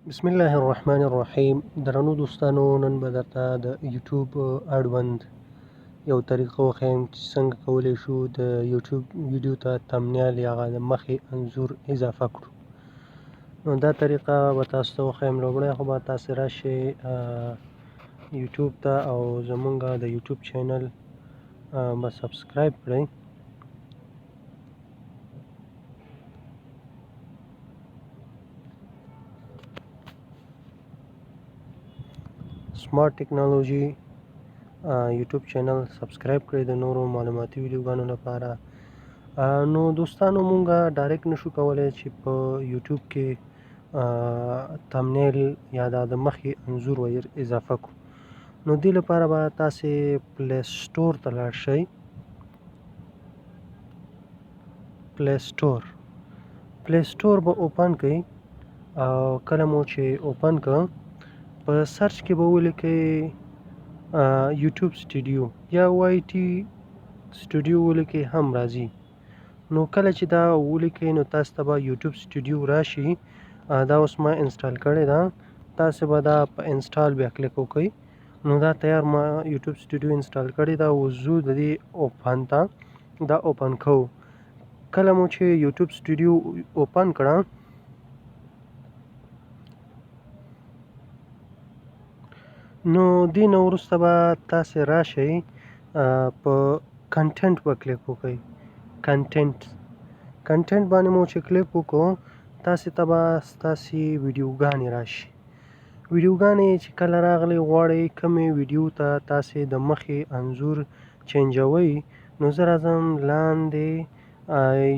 بسم الله الرحمن الرحیم. درنو دوستانو، نن به درته د یوټیوب اړوند یو طریقه وښیم چې څنګه کولی شو د یوټیوب ویډیو ته thumbnail یا هغه د مخې انځور اضافه کړو. نو دا طریقه به تاسو ته وښیم. لومړی خو به تاسو راشئ یوټیوب ته او زمونږ د یوټیوب چینل به subscribe کړئ. سمارټ ټکنالوژي یوټیوب چینل subscribe کړئ د نورو معلوماتي ویډیوګانو لپاره. نو دوستانو، مونږ direct نشو کولی چې په یوټیوب کې thumbnail یا دا د مخې انځور ور اضافه کړو. نو دې لپاره به تاسې Play Store ته لاړ شئ. Play Store، Play Store به open کړئ او کله مو چې open کړ، په search کې به ولیکئ یوټیوب سټوډیو یا YT Studio ولیکئ هم راځي. نو کله چې دا ولیکئ، نو تاسو ته به یوټیوب سټوډیو راشي. دا اوس ما install کړې ده. تاسو به دا په install بیا کلیک وکړئ. نو دا تیار ما یوټیوب سټوډیو install کړې ده. اوس ځو د دې open ته، دا open کوو. کله مو چې یوټیوب سټوډیو open کړه، نو دې نه وروسته به تاسې راشئ، په content به کلیک وکړئ. content، content باندې مو چې کلیک وکړو، تاسې ته به ستاسې ویډیوګانې راشي. ویډیوګانې چې کله راغلې، غواړئ کومې ویډیو ته تاسې د مخې انځور چینجوئ. نو زه راځم لاندې،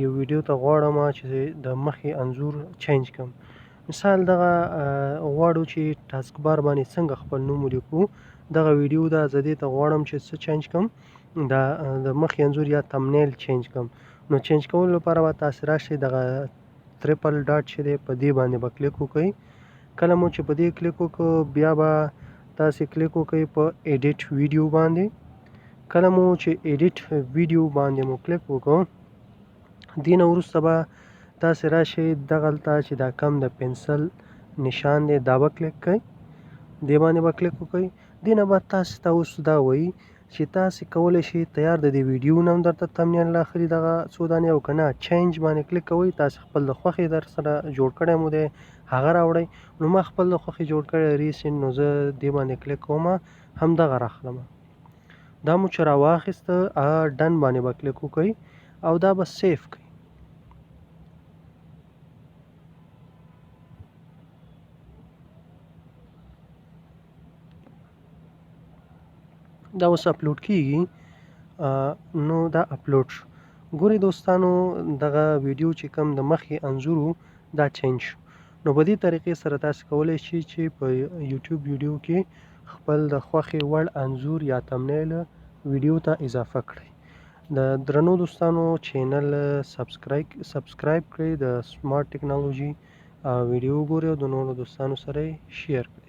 یو ویډیو ته غواړم چې د مخې انځور change کړم. مثال دغه غواړو چې task bar باندې څنګه خپل نوم ولیکو، دغه ویډیو ده. زه دې ته غواړم چې څه change کړم، دا د مخې انځور یا thumbnail change کړم. نو change کولو لپاره به تاسې راشئ، دغه triple dot چې دی، په دې باندې به کلیک وکړئ. کله مو چې په دې کلیک وکړو، بیا به تاسې کلیک وکړئ په edit video باندې. کله مو چې edit video باندې مو کلیک وکړو، دې نه وروسته به تاسې راشئ دغلته چې دا کم د pencil نشان دی، دا به کلیک کړئ، دې باندې به کلیک وکړئ. دې نه بعد تاسې ته اوس دا وایي چې تاسې کولی شئ تیار د دې ویډیو نه هم درته thumbnail راخلي دغه څو دانې، او که نه change باندې کلیک کوئ، تاسې خپل د خوښې در سره جوړ کړی مو دی، هغه راوړئ. نو ما خپل د خوښې جوړ کړی recent، نو زه دې باندې کلیک کوم، همدغه راخلم. دا مو چې راواخیسته، done باندې به کلیک وکړئ او دا به save کړئ. دا اوس اپلوډ کیږي. نو دا اپلوډ شو. ګورئ دوستانو، دغه ویډیو چې کوم د مخې انځور و، دا change شو. نو په دې طریقې سره تاسو کولی شئ چې په یوټیوب ویډیو کې خپل د خوښې وړ انځور یا thumbnail ویډیو ته اضافه کړئ. د درنو دوستانو، چینل subscribe کړئ، د سمارټ ټکنالوژي ویډیو وګورئ او د نورو دوستانو سره یې share کړئ.